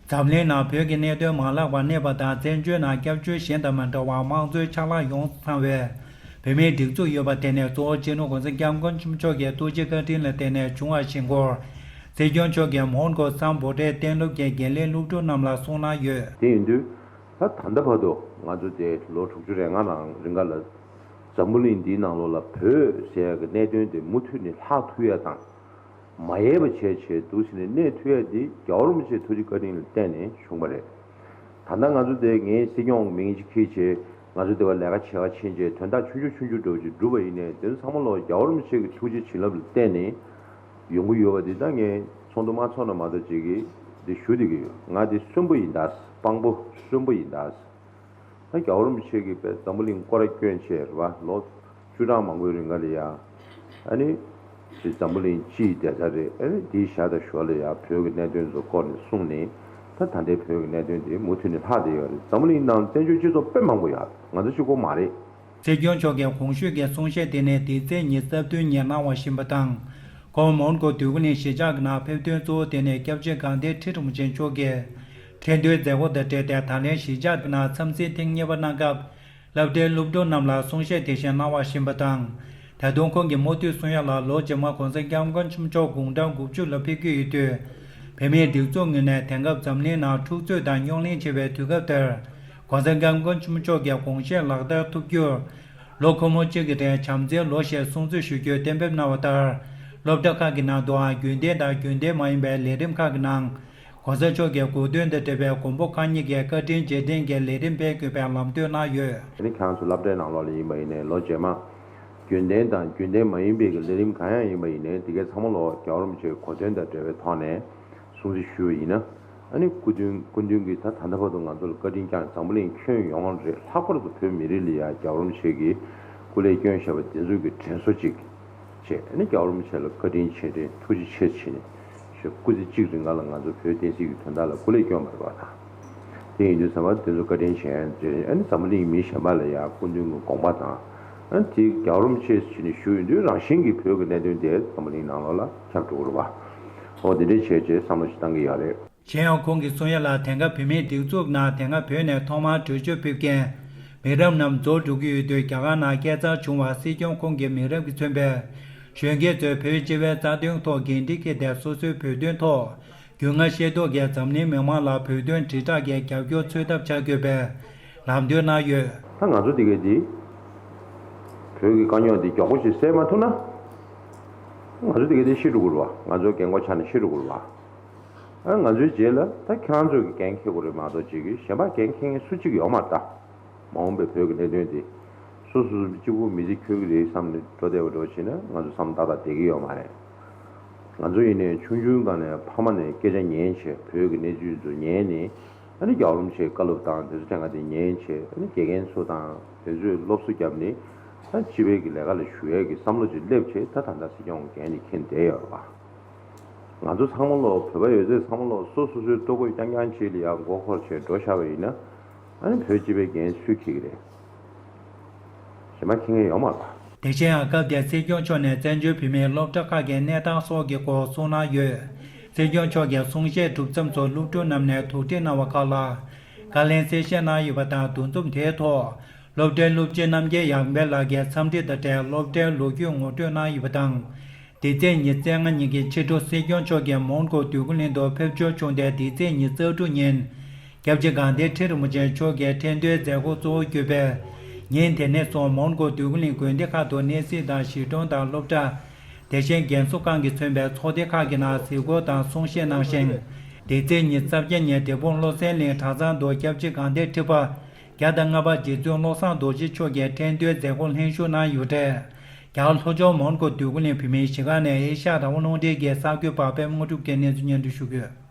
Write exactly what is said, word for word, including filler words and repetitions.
འཛམ་གླིང་ནང་བོད་ཀྱི་གནད་དོན་མ་ལག་པར་གནས་པ་དང་། བཙན་བྱོལ་ནང་སྐྱབས་བཅོལ་གཞན་དང་མ་འདྲ་བར་དམངས་གཙོའི་ཕྱག་ལག་ཡོངས་སུ་ཚང་བའི་བོད་མིའི་སྒྲིག་འཛུགས་ཡོད་པ་དེ་ནི། གཙོ་བོ་སྤྱི་ནོར་༸གོང་ས་༸སྐྱབས་མགོན་ཆེན་པོ་མཆོག་གིས་ཐུགས་རྗེ་བཀའ་དྲིན་ལ་བརྟེན་ནས་བྱུང་བ་ཞིག་ཡིན་སྐོར། སྲིད་སྐྱོང་མཆོག་གིས་མོན་གྷོ་སམ་བྷོ་ཊའི་གཏན་སློབ་ཀྱི་འགན་ལེན་སློབ་ཕྲུག་རྣམས་ལ་གསུངས་གནང་ཡོད། དེ་ཡིན་དུས། ད་ད་ལྟ་བར་དུ་ང་ཚོ་དེ་ལོ་དྲུག་ཅུ་རེ་ལྔ་རིང་ག་ལ། འཛམ་བུ་གླིང་འདིའི་ནང་ལོགས་ལ་བོད་ཟེར་ཡག་གི་གནད་དོན་དེ་མུ་མཐུད་ནས་ལྷག་ཐུབ་ཡ་དང་། མ་ཡལ་བ་བྱས་བྱས་འདུག་ཟེར་ནས་གནས་ཐུབ་ཡ་འདི་རྒྱལ་བ་རིན་པོ་ཆེའི་ཐུགས་རྗེ་བཀའ་དྲིན་ལ་བརྟེན་ནས་བྱུང་བ་རེད། ད་ལྟ་ང་ཚོ་དེ་ངའི་སྲིད་སྐྱོང་མིང་ཅིག་འཁྱེར་བྱས་ང་ཚོ་དེ་བ་ལས་ཀ་བྱེད་ག་ཕྱིན་བྱས་དོན་དག་ཆུང་ཆུང་ཆུང་ཆུང་འདྲ་བོ་ཅིག་བསྒྲུབས་པ་ཡིན་ནའི་དེ་ཚོ་ཚང་མ་ལོ་རྒྱལ་བ་རིན་པོ་ཆེ་གི་ཐུགས་རྗེ་བྱིན་རླབས་ལ་བརྟེན་ནས་ཡོང་གི་ཡོད་པ་འདི་ད་ངས་ཚོགས་འདུ་མ་ཚོགས་ན་མ་གཏོགས་ཅིག་གིས་འདི་ཞུ་བསྡད་ཀྱི་ཡོད། ང་འདི་གསོན་པོ་ཡིན་ད། དཔང་པོ་གསོན་པོ་ཡིན་ད། ད་རྒྱལ་བ་རིན་པོ་ཆེ་གིས་དཔེ་འཛམ་བུ་གླིང་སྐོར་ར་བསྐྱོན་བྱས་རེད་བ། ལོ་བཅུ་གྲངས་མང་པོའི་རིང་ག་ལ་ཡ། ཨ་ནི། དེ་འཛམ་བུ་གླིང་སྤྱིའི་བདེ་རྩ་རེད། ཨ་ནི་དེའི་ཞར་དང་ཞོར་ལ་ཡ་བོད་ཀྱི་གནད་དོན་ཚོ་སྐོར་ནས་གསུངས་ནས། ད་ད་ལྟའི་བོད་ཀྱི་གནད་དོན་དེ་མུ་མཐུད་ནས་ལྷག་བསྡད་ཡོད་རེད། འཛམ་བུ་གླིང་ནང་བཙན་བྱོལ་སྤྱི་ཚོགས་དཔེ་མང་པོ་ཡོད་རེད། ང་ཚོ་གཅིག་པོ་མ་རེད། སྲིད་སྐྱོང་མཆོག་གི་གོང་ཞུས་ཀྱི་གསུང་བཤད་དེ་ནི་འདི་ཚེས་ཉི་ཤུ་རྩ་བདུན་ཉིན་གནང་བ་བཞིན་པ་དང་། ཁོང་མོན་གྷོ་འདོད་རྒུ་གླིང་གཞིས་ཆགས་ཀྱི་ནང་ཕེབས་དོན་གཙོ་བོ་དེ་ནི་སྐྱབས་རྗེ་དགའ་ལྡན་ཁྲི་རིན་པོ་ཆེ་མཆོག་གི་ཁྲི་འདོན་མཛད་སྒོ་དང་འབྲེལ་ཏེ། ད་ལན་གཞིས་ཆགས་ཀྱི་ནང་འཚམས་གཟིགས་ཐེངས་གཉིས་པ་གནང་སྐབས། སློབ་གྲྭའི་སློབ་ཕྲུག་རྣམས་ལ་གསུང་བཤད་དེ་བཞིན་གནང་བ་བཞིན་པ་དང་། ད་དུང་ཁོང་གིས་མུ་མཐུད་གསུང་ཡ་ལ། ལོ་རྗེས་མ་༸གོང་ས་༸སྐྱབས་མགོན་ཆེན་པོ་མཆོག་དགུང་གྲངས་དགུ་བཅུ་ལ་ཕེབས་ཀྱི་ཡོད་དུས། བོད་མིའི་སྒྲིག་འཛུགས་ངོས་ནས་དེང་སྐབས་འཛམ་གླིང་ནང་འཁྲུག་རྩོད་དང་རྙོག་གླེང་ཆེ་བའི་དུས་སྐབས་འདིར། ༸གོང་ས་༸སྐྱབས་མགོན་ཆེན་པོ་མཆོག་གི་དགོངས་བཞེད་ལག་བསྟར་ཐུབ་རྒྱུར། ལོ་འཁོར་མོ་གཅིག་གི་རིང་བྱམས་བརྩེའི་ལོ་ཞེས་སྲུང་བརྩི་ཞུ་རྒྱུའི་གཏན་འབེབས་གནང་བ་ལྟར། སློབ་གྲྭ་ཁག་གི་ནང་དུའང་རྒྱུན་ལྡན་དང་རྒྱུན་ལྡན་མ་ཡིན་པའི་ལས་རིམ་ཁག་གི་ནང་། ༸གོང་ས་མཆོག་གི་གོ་སྟོན་དང་འབྲེལ་བའི་མགོན་པོ་གང་ཉིད་ཀྱི་བཀའ་དྲིན་རྗེས་དྲན་གྱི་ལས་རིམ་སྤེལ་དགོས་པའི་ལམ་སྟོན་གནང་ཡོད། ཨ་ནི་ཁྱེད་རང་ཚོ་སློབ་གྲྭའི་ནང་ལོགས་ལ་ཡིན་པ་ཡིན་ནའི་ལོ་རྗེས་མ། རྒྱུན་ལྡན་དང་རྒྱུན་ལྡན་མ་ཡིན་པའི་གི་ལས་རིམ་གང་ཡང་ཡིན་པ་ཡིན་ནའི་དེ་གའི་ཚང་མ་ལོ་རྒྱལ་བ་རིན་པོ་ཆེའི་གོ་སྟོན་དང་འབྲེལ་བའི་ཐོག་ནས་སྲུང་བརྩི་ཞུས་པ་ཡིན་ན། ཨ་ནི་སྐུ་མདུན་སྐུ་མདུན་གྱིས་ད་ད་ལྟ་བར་དུ་ང་ཚོ་ལ་བཀའ་དྲིན་བསྐྱངས། འཛམ་བུ་གླིང་ཁྱོན་ཡོངས་རེད། ལྷག་པར་དུ་བོད་མི་རིགས་ལ་ཡ་རྒྱལ་བ་རིན་པོ་ཆེ་གིས་སྐུ་ལས་བསྐྱོན་བཞག་པ་དེ་ཚོ་གི་དྲན་གསོ་ཅིག་བྱས། ཨ་ནི་རྒྱལ་བ་རིན་པོ་ཆེ་ལ་བཀའ་དྲིན་ཆེ། དྲིན་ཐུགས་རྗེ་ཆེ་བྱས་ནས་ཞེས་སྐུ་ཚེ་གཅིག་རིང་ག་ལ་ང་ཚོ་བོད་བསྟན་སྲིད་ཀྱི་དོན་དག་ལ་སྐུ་ལས་བསྐྱོན་པ་རེད་པ། ད་དེ་ཡིན་དུས་ཙམ་པ་དེ་ཚོ་བཀའ་དྲིན་ཆེ་ཡང་བརྗོད། ཨ་ནི་འཛམ་བུ་གླིང་མི་གཞན་པ་ལ་ཡང་སྐུ་མདུན་གྱི་དགོངས་པ་དང་། ཨ་ནི་དེ་རྒྱལ་བ་རིན་པོ་ཆེ་ཞུས་ནས་ཞུ་ཡོང་དུས་རང་བཞིན་གྱིས་བོད་ཀྱི་གནད་དོན་དེ་འཛམ་བུ་གླིང་ནང་ལོགས་ལ་ཁྱབ་འགྲོ་གི་རེད་པ། འོ་དེ་འདྲས་བྱས་བྱས་བསམ་བློ་ཞིག་བཏང་གི་ཡོད་རེད། གཞན་ཡང་ཁོང་གིས་གསུང་ཡ་ལ། དེང་སྐབས་བོད་མིའི་སྒྲིག་འཛུགས་ནང་དེ་སྔ་བོད་ནས་ཐོག་མར་གྲོས་ཆོད་ཕེབས་མཁན་མི་རབས་རྣམས་རྫོགས་འགྲོ་གི་ཡོད་དུས། རྒྱ་གར་ནང་སྐྱེས་འཚར་བྱུང་བ་སྲིད་སྐྱོང་ཁོང་གི་མི་རབས་ཀྱིས་མཚོན་པའི་གཞོན་སྐྱེས་ཚོས་བོད་སྤྱི་པའི་རྩ་དོན་ཐོག་འགན་འཁྲི་འཁྱེར་ཏེ། སོ་སོའི་བོད་དོན་ཐོག་རྒྱུས་མངའ་ཤེས་རྟོགས་ཀྱིས་འཛམ་གླིང་མི་མང་ལ་བོད་དོན་དྲིལ་བསྒྲགས་ཀྱི་རྒྱབ་སྐྱོར་འཚོལ་ཐབས་བྱ་དགོས་པའི་ལམ་སྟོན་གནང་ཡོད། ད་ང་ཚོ་འདི་གའི་འདི་བོད་ཀྱི་དཀའ་རྙོག་འདི་མགྱོགས་པོ་ཞིག་སེལ་མ་ཐུབ་ན། ང་ཚོ་འདི་གའི་འདི་ཤི་འགྲོ་དགོས་རེད་པ། ང་ཚོའི་རྒན་གོག་ཆགས་ནས་ཤི་འགྲོ་དགོས་རེད་པ། ཨ་ང་ཚོའི་རྗེས་ལ་ད་ཁྱེད་རང་ཚོས་ཀྱི་འགན་འཁྱེར་དགོས་རེད་མ་གཏོགས་ཅིག་གཞན་པ་འགན་འཁྱེར་མཁན་སུ་གཅིག་ཡོད་མ་རེད་ད། མ་འོངས་པའི་བོད་ཀྱི་གནད་དོན་དེ་སོ་སོ་སོ་གཅིག་པུ་མི་ཚེ་འཁྱོལ་གྱི་རེད་བསམ་ནས་འགྲོ་བསྡད་པ་འདྲ་བོ་བྱས་ན་ང་ཚོ་བསམ་བློ་ཏག་ཏག་བསྡད་ཀྱི་ཡོད་མ་རེད། ང་ཚོ་ཡིན་ནའི་ཆུང་ཆུང་སྒང་ནས་ཕ་མ་ནས་སྐད་ཆ་ཉན་བྱས། བོད་ཀྱི་གནས་ཚུལ་ཚོ་ཉན་ནས། ཨ་ནི་རྒྱལ་བ་རིན་པོ་ཆེའི་བཀའ་སློབ་དང་དེ་ཚོ་ཐད་ཀར་དེ་ཉན་བྱས། ཨ་ནི་དགེ་རྒན་ཚོ་དང་དེ་ཚོས་སློབ་གསོ་བརྒྱབ་ནས། ཨ་སྤྱི་པའི་གི་ལས་ཀ་ལ་ཞུགས་ཡས་ཀྱི་བསམ་བློ་ཅིག་སླེབས་བྱས། ད་ད་ལྟ་སྲིད་སྐྱོང་འགན་ནི་འཁྱེར་བསྡད་ཡོད་རེད་པ། ང་ཚོ་ཚང་མ་ལོ་བོད་པ་ཡོད་ཚད་ཚང་མ་ལོ་སོ་སོ་སོའི་ལྟོ་གོས་རྐྱང་རྐྱང་ཅིག་ལ་ཡང་མགོ་འཁོར་བྱས་འགྲོ་བཞག་པ་ཡིན་ན། ཨ་ནི་བོད་སྤྱི་པའི་འགན་སུས་འཁྱེར་གྱི་རེད། གཞན་པ་འཁྱེར་མཁན་ཡོད་མ་རེད་པ། དེ་བཞིན་ཡང་སྐབས་དེར་སྲིད་སྐྱོང་མཆོག་ནས་བཙན་བྱོལ་བོད་མིའི་སློབ་གྲྭ་ཁག་གི་གནས་སྟངས་སོགས་ཀྱི་སྐོར་གསུངས་གནང་ཡོད། སྲིད་སྐྱོང་མཆོག་གི་གསུང་བཤད་གྲུབ་མཚམས་སུ་སློབ་ཕྲུག་རྣམས་ནས་དོགས་འདྲི་གནང་བ་ཁག་ལ་བཀའ་ལན་གསལ་བཤད་གནང་ཡོད་པ་དང་། འདུ་འཛོམས་དེའི་ཐོག་སློབ་གྲྭའི་སློབ་སྤྱི་རྣམ་རྒྱལ་ཡར་འཕེལ་ལགས་ཀྱིས་འཚམས་འདྲི་དང་འབྲེལ་སློབ་གྲྭའི་ལོ་རྒྱུས་ངོ་སྤྲོད་གནང་ཡོད་པ་དང་། འདི་ཚེས་ཉི་ཤུ་རྩ་ལྔ་ཉིན་གྱི་ཕྱི་དྲོ་སྲིད་སྐྱོང་མཆོག་གིས་མོན་གྷོ་འདོད་རྒུ་གླིང་དུ་ཕེབས་འབྱོར་བྱུང་སྟེ། འདི་ཚེས་ཉི་ཤུ་རྩ་དྲུག་ཉིན་སྐྱབས་རྗེ་དགའ་ལྡན་ཁྲི་རིན་པོ་ཆེ་མཆོག་གི་ཁྲི་འདོན་མཛད་སྒོ་གཙོ་བོ་གྱུར་པའི་ཉིན་དེ་ནས་བཟུང་མོན་གྷོ་འདོད་རྒུ་གླིང་དགོན་སྡེ་ཁག་ཏུ་གནས་གཟིགས་དང་གཞིས་གྲོང་དང་སློབ་གྲྭ། དེ་བཞིན་རྒན་གསོ་ཁང་གིས་མཚོན་པའི་ཚོགས་སྡེ་ཁག་གི་ནང་གཟིགས་སྐོར་དང་གསུང་བཤད་གནང་ཞིང་། འདི་ཚེས་ཉི་ཤུ་རྩ་བརྒྱད་ཉིན་འབྲས་སྤུངས་བློ་གསལ་གླིང་གྲྭ་ཚང་དུ་སྐྱབས་རྗེ་དགའ་ལྡན་ཁྲི་པ་བརྒྱ་དང་ལྔ་པ་རྗེ་བཙུན་བློ་བཟང་རྡོ་རྗེ་མཆོག་གིས་ཁྲི་འདོན་མཛད་སྒོར་ལྷན་ཞུགས་གནང་ཡོད་འདུག། རྒྱ་གར་ལྷོ་ཕྱོགས་མོན་གྷོ་འདོད་རྒུ་གླིང་བོད་མིའི་གཞིས་ཁང་ནས་ཨེ་ཤ་ཡ་རང་དབང་རླུང་འཕྲིན་གྱི་གསར་འགོད་པ་པད་མ་དངོས་གྲུབ་ཀྱིས་གནས་ཚུལ་སྙན་སྒྲོན་ཞུ་གི་ཡོད།